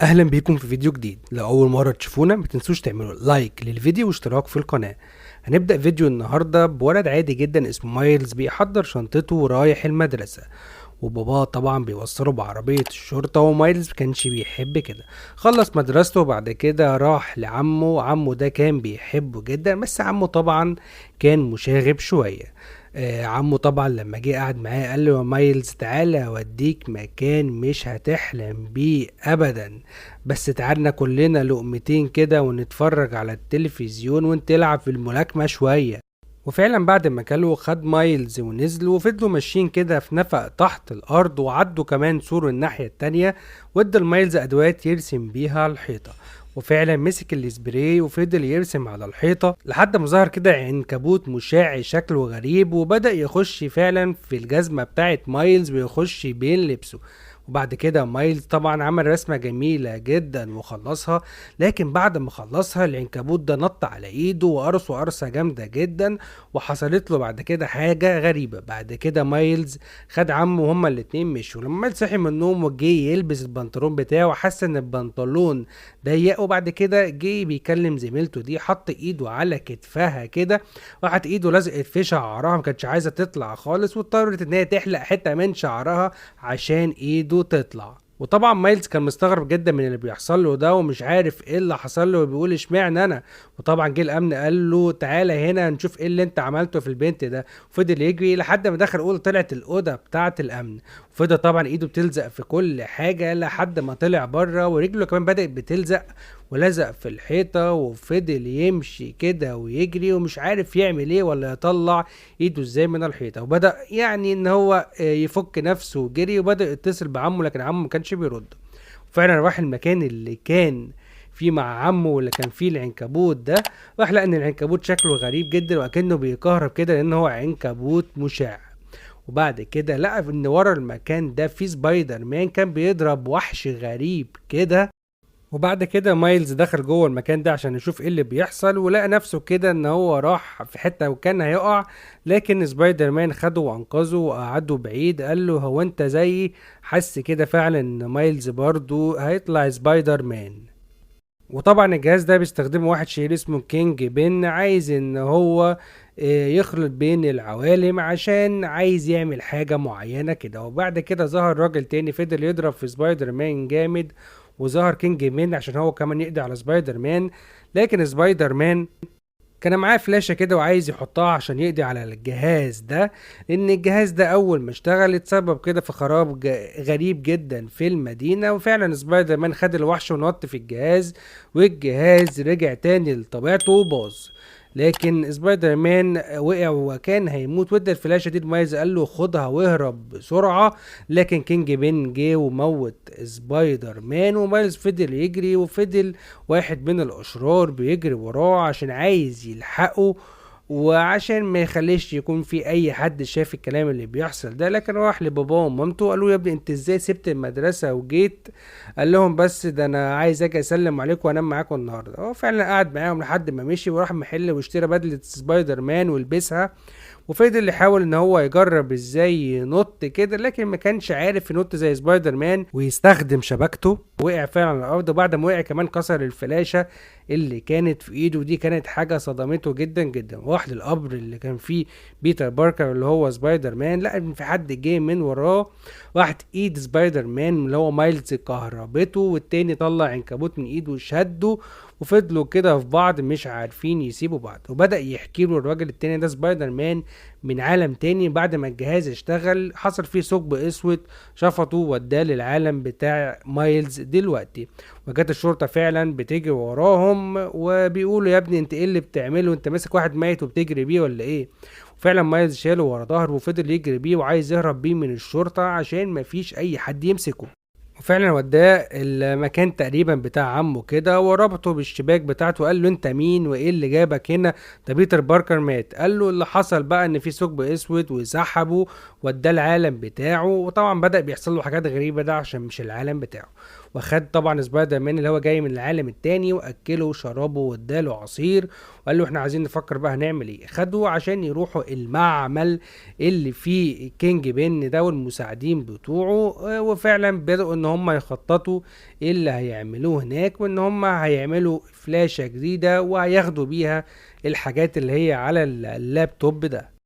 اهلا بيكم في فيديو جديد. لو اول مرة تشوفونا ما تنسوش تعملوا like للفيديو واشتراك في القناة. هنبدا فيديو النهارده بولد عادي جدا اسمه مايلز بيحضر شنطته ورايح المدرسة، وباباه طبعا بيوصله بعربية الشرطة، ومايلز مكانش بيحب كده. خلص مدرسته وبعد كده راح لعمه. عمه ده كان بيحبه جدا، بس عمه طبعا كان مشاغب شوية. عمه طبعا لما جه قعد معاه قال له يا مايلز تعالى اوديك مكان مش هتحلم بيه ابدا، بس تعالنا كلنا لقمتين كده ونتفرج على التلفزيون وانت تلعب في الملاكمة شوية. وفعلا بعد ما كلوا خد مايلز ونزلوا وفضلوا ماشيين كده في نفق تحت الارض، وعدوا كمان سور الناحية التانية، وادى لمايلز ادوات يرسم بيها الحيطة. وفعلا مسك السبراي وفضل يرسم على الحيطة لحد ما ظهر كده عنكبوت مشع شكله غريب، وبدأ يخش فعلا في الجزمة بتاعت مايلز ويخش بين لبسه. وبعد كده مايلز طبعا عمل رسمة جميلة جدا وخلصها، لكن بعد ما خلصها العنكبوت ده نط على ايده وقرصه قرصة جامدة جدا، وحصلت له بعد كده حاجة غريبة. بعد كده مايلز خد عمه وهما الاتنين مشوا. لما مايلز صحي من النوم وجه يلبس البنطلون بتاعه حس ان البنطلون ضيق، وبعد كده جه بيكلم زميلته دي، حط ايده على كتفها كده، راحت ايده لزقت في شعرها، ما كانتش عايزة تطلع خالص، واضطرت ان هي تحلق حتة من شعرها عشان ايده تطلع. وطبعا مايلز كان مستغرب جدا من اللي بيحصل له ده ومش عارف ايه اللي حصل له، وبيقول اشمعنى انا. وطبعا جه الامن قال له تعالى هنا نشوف ايه اللي انت عملته في البنت ده. وفضل يجري لحد ما دخل اوضة، طلعت الاوضة بتاعه الامن، وفضل طبعا ايده بتلزق في كل حاجة لحد ما طلع بره، ورجله كمان بدات بتلزق ولزق في الحيطة، وفضل يمشي كده ويجري ومش عارف يعمل ايه ولا يطلع ايده ازاي من الحيطة. وبدا ان هو يفك نفسه وجري، وبدا يتصل بعمه لكن عمه ما كانش بيرد. وفعلا راح المكان اللي كان فيه مع عمه واللي كان فيه العنكبوت ده، راح لقى ان العنكبوت شكله غريب جدا وكأنه بيكهرب كده لان هو عنكبوت مشع. وبعد كده لقى ان ورا المكان ده في سبايدر مان كان بيضرب وحش غريب كده. وبعد كده مايلز دخل جوه المكان ده عشان يشوف ايه اللي بيحصل، ولقى نفسه كده ان هو راح في حتة وكان هيقع، لكن سبايدر مان خده وانقذه وقعده بعيد. قال له هو انت زيي؟ حس كده فعلا ان مايلز برضو هيطلع سبايدر مان. وطبعا الجهاز ده بيستخدمه واحد شهير اسمه كينج بن، عايز ان هو يخلط بين العوالم عشان عايز يعمل حاجة معينة كده. وبعد كده ظهر راجل تاني فضل يضرب في سبايدر مان جامد، وظهر كينج بن عشان هو كمان يقضي على سبايدر مان، لكن سبايدر مان كان معاه فلاشة كده وعايز يحطها عشان يقضي على الجهاز ده، لان الجهاز ده اول ما اشتغل اتسبب كده في خراب غريب جدا في المدينة. وفعلا سبايدر مان خد الوحش ونط في الجهاز، والجهاز رجع تاني لطبيعته وباظ، لكن سبايدر مان وقع وكان هيموت. وادى الفلاشة دي لمايلز قال له خدها واهرب بسرعة، لكن كينج بن جه وموت سبايدر مان، ومايلز فضل يجري، وفضل واحد من الأشرار بيجري وراه عشان عايز يلحقه وعشان ما يخليش يكون في اي حد شاف الكلام اللي بيحصل ده. لكن راح لباباه ومامته قالوا يا ابني انت ازاي سبت المدرسة وجيت؟ قال لهم بس ده انا عايز اجي اسلم عليكم وانام معاكم النهارده. هو فعلا قعد معاهم لحد ما مشي، وراح محل واشترى بدلة سبايدر مان ولبسها، وفضل يحاول ان هو يجرب ازاي ينط كده، لكن ما كانش عارف ينط زي سبايدر مان ويستخدم شبكته. وقع فعلا على الارض، وبعد ما وقع كمان كسر الفلاشة اللي كانت في ايده، ودي كانت حاجة صدمته جدا جدا. راح للقبر اللي كان فيه بيتر باركر اللي هو سبايدر مان، لقى ان في حد جه من وراه، راحت ايد سبايدر مان اللي هو مايلز كهربته، والتاني طلع عنكبوت من ايده وشده، وفضلوا كده في بعض مش عارفين يسيبوا بعض. وبدأ يحكي له الراجل التاني ده سبايدر مان من عالم تاني. بعد ما الجهاز اشتغل حصل فيه ثقب اسود شفطه ووداه للعالم بتاع مايلز دلوقتي. وجت الشرطة فعلا بتجري وراهم وبيقولوا يا ابني انت ايه اللي بتعمله؟ انت ماسك واحد ميت وبتجري بيه ولا ايه؟ وفعلا مايلز شاله ورا ظهره وفضل يجري بيه وعايز يهرب بيه من الشرطة عشان مفيش اي حد يمسكه. وفعلا وداه المكان تقريبا بتاع عمه كده وربطه بالشباك بتاعته، قال له انت مين وايه اللي جابك هنا؟ ده بيتر باركر مات. قال له اللي حصل بقى ان في ثقب اسود وسحبه وداه العالم بتاعه، وطبعا بدأ بيحصل له حاجات غريبة ده عشان مش العالم بتاعه. وخد طبعا سبايدر مان اللي هو جاي من العالم التاني واكله وشربه واداله عصير وقال له احنا عايزين نفكر بقى هنعمل ايه. خدوه عشان يروحوا المعمل اللي فيه كينج بن ده والمساعدين بتوعه، وفعلا بدأوا ان هم يخططوا ايه اللي هيعملوه هناك، وان هم هيعملوا فلاشة جديدة وهياخدوا بيها الحاجات اللي هي على اللابتوب ده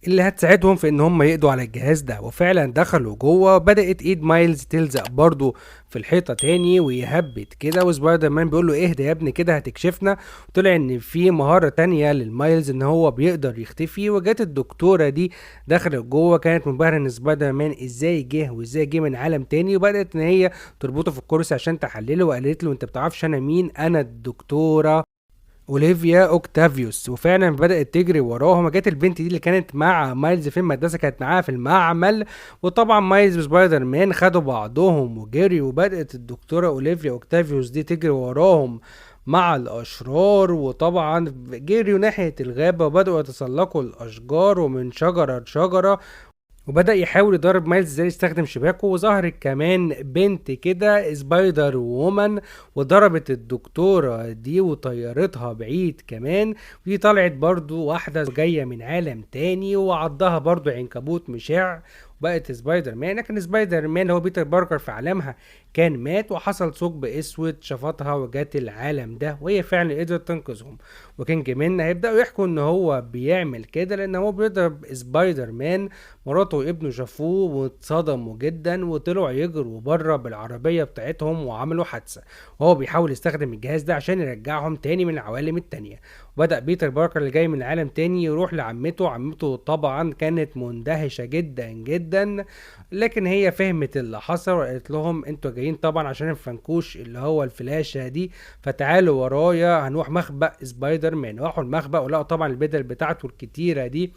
اللي هتساعدهم في ان هم يقضوا على الجهاز ده. وفعلا دخلوا جوه، بدأت ايد مايلز تلزق برضو في الحيطة تاني ويهبط كده، وسبايدر مان بيقول له اهدى يا ابني كده هتكشفنا. طلع ان في مهارة تانية للمايلز ان هو بيقدر يختفي. وجت الدكتورة دي دخلت جوه، كانت منبهرة ان سبايدر مان ازاي جه وازاي جه من عالم تاني، وبدأت ان هي تربطه في الكرسي عشان تحلله، وقالت له انت بتعرفش انا مين؟ انا الدكتورة اوليفيا اوكتافيوس. وفعلا بدأت تجري وراهم. جت البنت دي اللي كانت مع مايلز في المدرسة، كانت معاها في المعمل، وطبعا مايلز وسبايدر مان خدوا بعضهم وجري، وبدأت الدكتورة اوليفيا اوكتافيوس دي تجري وراهم مع الأشرار، وطبعا جريوا ناحية الغابة وبدأوا يتسلقوا الأشجار ومن شجرة لشجرة، وبدأ يحاول يضرب مايلز ازاي يستخدم شباكه. وظهرت كمان بنت كده سبايدر وومن وضربت الدكتورة دي وطيرتها بعيد كمان، ودي طلعت برضو واحدة جاية من عالم تاني وعضها برضو عنكبوت مشع وبقت سبايدر مان. لكن سبايدر مان هو بيتر باركر في عالمها كان مات، وحصل ثقب اسود شفطها وجات العالم ده، وهي فعلا قدرت تنقذهم. وكينج بن هيبداوا يحكوا ان هو بيعمل كده لان هو بيضرب سبايدر مان، مراته وابنه شافوه واتصدموا جدا وطلعوا يجروا بره بالعربيه بتاعتهم وعملوا حادثه، وهو بيحاول يستخدم الجهاز ده عشان يرجعهم تاني من العوالم التانية. وبدأ بيتر باركر اللي جاي من عالم تاني يروح لعمته، عمته طبعا كانت مندهشة جدا جدا، لكن هي فهمت اللي حصل وقالت لهم انتوا جايين طبعا عشان الفنكوش اللي هو الفلاشة دي، فتعالوا ورايا هنروح مخبأ سبايدر مان. راحوا المخبأ ولقوا طبعا البدل بتاعته الكتيرة دي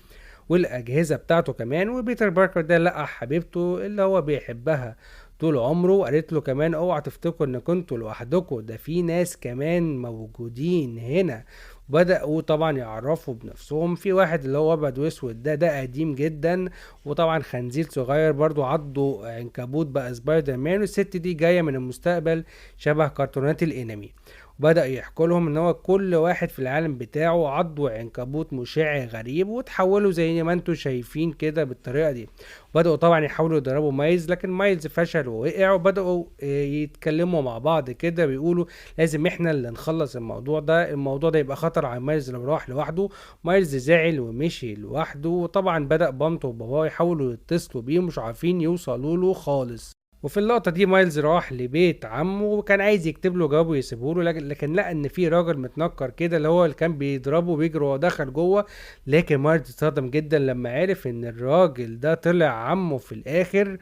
والأجهزة بتاعته كمان، وبيتر باركر ده لقى حبيبته اللي هو بيحبها طول عمره، وقالت له كمان اوعى تفتكروا ان كنتوا لوحدكم، ده في ناس كمان موجودين هنا. بدأوا طبعا يعرفوا بنفسهم، في واحد اللي هو ابيض واسود ده قديم جدا، وطبعا خنزير صغير برضو عضه عنكبوت بقى سبايدر مان، والست دي جاية من المستقبل شبه كرتونات الانمي. وبدأ يحكوا لهم ان هو كل واحد في العالم بتاعه عضه عنكبوت مشع غريب وتحولوا زي ما انتوا شايفين كده بالطريقة دي. بدأوا طبعا يحاولوا يضربوا مايلز، لكن مايلز فشل ووقع، وبدأوا يتكلموا مع بعض كده بيقولوا لازم احنا اللي نخلص الموضوع ده، الموضوع ده يبقى خطر على مايلز لو راح لوحده. مايلز زعل ومشي لوحده، وطبعا بدأ بامته وباباه يحاولوا يتصلوا بيه ومش عارفين يوصلوا له خالص. وفي اللقطة دي مايلز راح لبيت عمه وكان عايز يكتب له جواب ويسيبه له، لكن لقى ان في راجل متنكر كده اللي هو اللي كان بيضربه وبيجري ودخل جوه. لكن مايلز اتصدم جدا لما عرف ان الراجل ده طلع عمه في الاخر،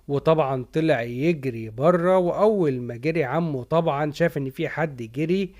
وطبعا طلع يجري بره. واول ما جري عمه طبعا شاف ان في حد جري،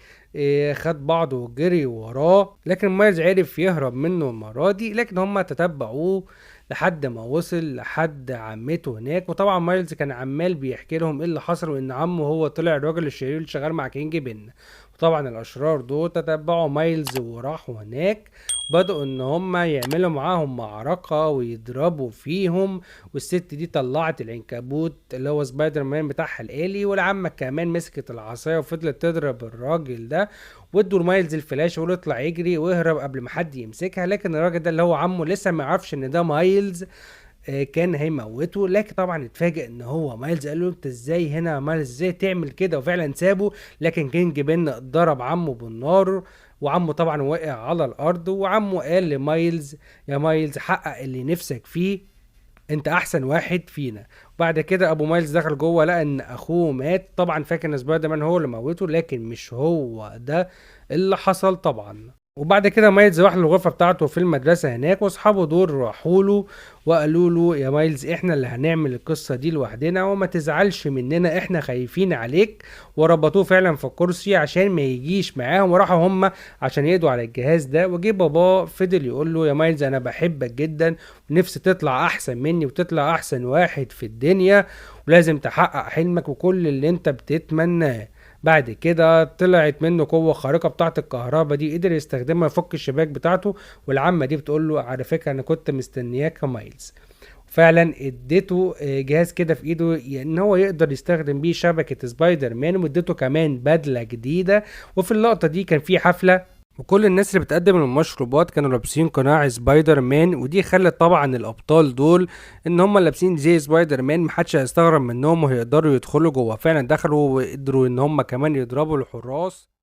خد بعضه وجري وراه، لكن مايلز عرف يهرب منه المرة دي، لكن هما تتبعوه لحد ما وصل لحد عمته هناك. وطبعا مايلز كان عمال بيحكي لهم ايه اللي حصل، وان عمه هو طلع الراجل الشرير اللي شغال مع كينج بن. وطبعا الاشرار دول تتبعوا مايلز وراحوا هناك، بدأوا ان هم يعملوا معاهم معركة ويضربوا فيهم، والست دي طلعت العنكبوت اللي هو سبايدر مان بتاعها الآلي، والعمة كمان مسكت العصاية وفضلت تضرب الراجل ده، وادوا لمايلز الفلاش وقالوا اطلع يجري واهرب قبل ما حد يمسكها. لكن الراجل ده اللي هو عمه لسه ما يعرفش ان ده مايلز، كان هيموته، لكن طبعا اتفاجئ ان هو مايلز، قال له انت ازاي هنا يا مايلز، ازاي تعمل كده، وفعلا سابه. لكن كينج بن ضرب عمه بالنار، وعمه طبعا وقع على الارض، وعمه قال لمايلز يا مايلز حقق اللي نفسك فيه، انت احسن واحد فينا. بعد كده ابو مايلز دخل جوه لقى ان اخوه مات، طبعا فاكر ان سبايدر مان هو اللي موته، لكن مش هو ده اللي حصل طبعا. وبعد كده مايلز راح للغرفة بتاعته في المدرسة هناك، واصحابه دول راحوا له وقالوا له يا مايلز احنا اللي هنعمل القصة دي لوحدنا وما تزعلش مننا، احنا خايفين عليك. وربطوه فعلا في الكرسي عشان ما يجيش معاهم، وراحوا هم عشان يقضوا على الجهاز ده. وجه باباه فضل يقول له يا مايلز انا بحبك جدا ونفسي تطلع احسن مني وتطلع احسن واحد في الدنيا، ولازم تحقق حلمك وكل اللي انت بتتمناه. بعد كده طلعت منه قوة خارقة بتاعة الكهرباء دي، قدر يستخدمها يفك الشباك بتاعته. والعمة دي بتقول له على فكرة أنا كنت مستنياك يا مايلز. فعلا اديته جهاز كده في ايده ان هو يقدر يستخدم بيه شبكة سبايدر مان، واديته كمان بدلة جديدة. وفي اللقطة دي كان في حفلة وكل الناس اللي بتقدم المشروبات كانوا لابسين قناع سبايدر مان، ودي خلت طبعا الابطال دول ان هم لابسين زي سبايدر مان محدش هيستغرب منهم وهيقدروا يدخلوا جوه. فعلا دخلوا وقدروا ان هم كمان يضربوا الحراس.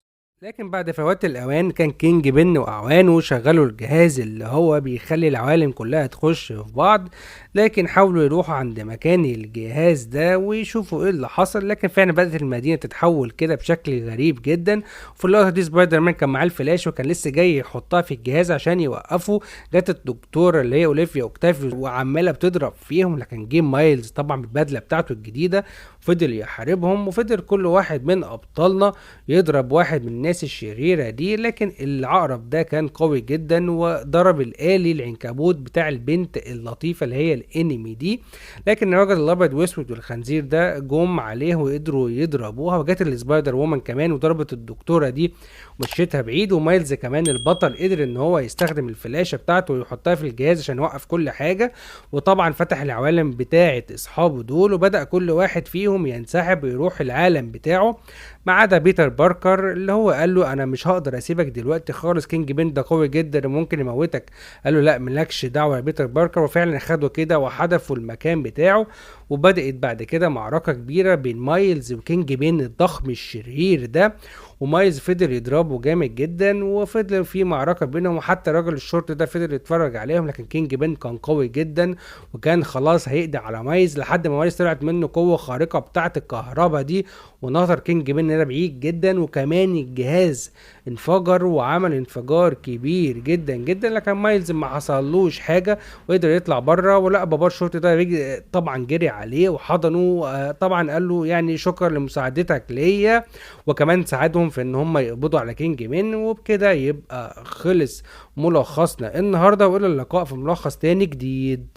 لكن بعد فوات الاوان كان كينج بن واعوانه شغلوا الجهاز اللي هو بيخلي العوالم كلها تخش في بعض، لكن حاولوا يروحوا عند مكان الجهاز ده ويشوفوا ايه اللي حصل، لكن فعلا بدأت المدينة تتحول كده بشكل غريب جدا. وفي اللقطة دي سبايدر مان كان معاه الفلاش وكان لسه جاي يحطها في الجهاز عشان يوقفه، جت الدكتورة اللي هي اوليفيا اوكتافيوس وعمالة بتضرب فيهم، لكن جه مايلز طبعا بالبدلة بتاعته الجديدة فضل يحاربهم، وفضل كل واحد من ابطالنا يضرب واحد من الناس الشريرة دي، لكن العقرب ده كان قوي جدا وضرب الآلي العنكبوت بتاع البنت اللطيفة اللي هي الانمي دي، لكن الراجل الابيض واسود والخنزير ده جم عليه وقدروا يضربوها، وجت السبايدر وومن كمان وضربت الدكتورة دي ومشيتها بعيد. ومايلز كمان البطل قدر ان هو يستخدم الفلاشة بتاعته ويحطها في الجهاز عشان يوقف كل حاجة، وطبعا فتح العوالم بتاعة اصحابه دول، وبدأ كل واحد فيهم ينسحب ويروح العالم بتاعه ما عدا بيتر باركر اللي هو قال له انا مش هقدر اسيبك دلوقتي خالص، كينج بين ده قوي جدا وممكن يموتك. قال له لا مالكش دعوه يا بيتر باركر، وفعلا خده كده وحدفوا المكان بتاعه. وبدات بعد كده معركة كبيرة بين مايلز وكينج بين الضخم الشرير ده، ومايلز فضل يضربه جامد جدا وفضل في معركة بينهم، وحتى راجل الشرطة ده فضل يتفرج عليهم، لكن كينج بين كان قوي جدا وكان خلاص هيقضي على مايلز، لحد ما مايلز طلعت منه قوة خارقة بتاعه الكهرباء دي ونطر كينج بين ده بعيد جدا، وكمان الجهاز انفجر وعمل انفجار كبير جدا جدا، لكن مايلز ما حصلوش حاجة وقدر يطلع بره. ولقى بابا الشرطي ده طبعا جري عليه وحضنه، طبعا قال له يعني شكرا لمساعدتك ليا، وكمان ساعدهم في ان هم يقبضوا على كينج بين. وبكده يبقى خلص ملخصنا النهارده، والى اللقاء في ملخص تاني جديد.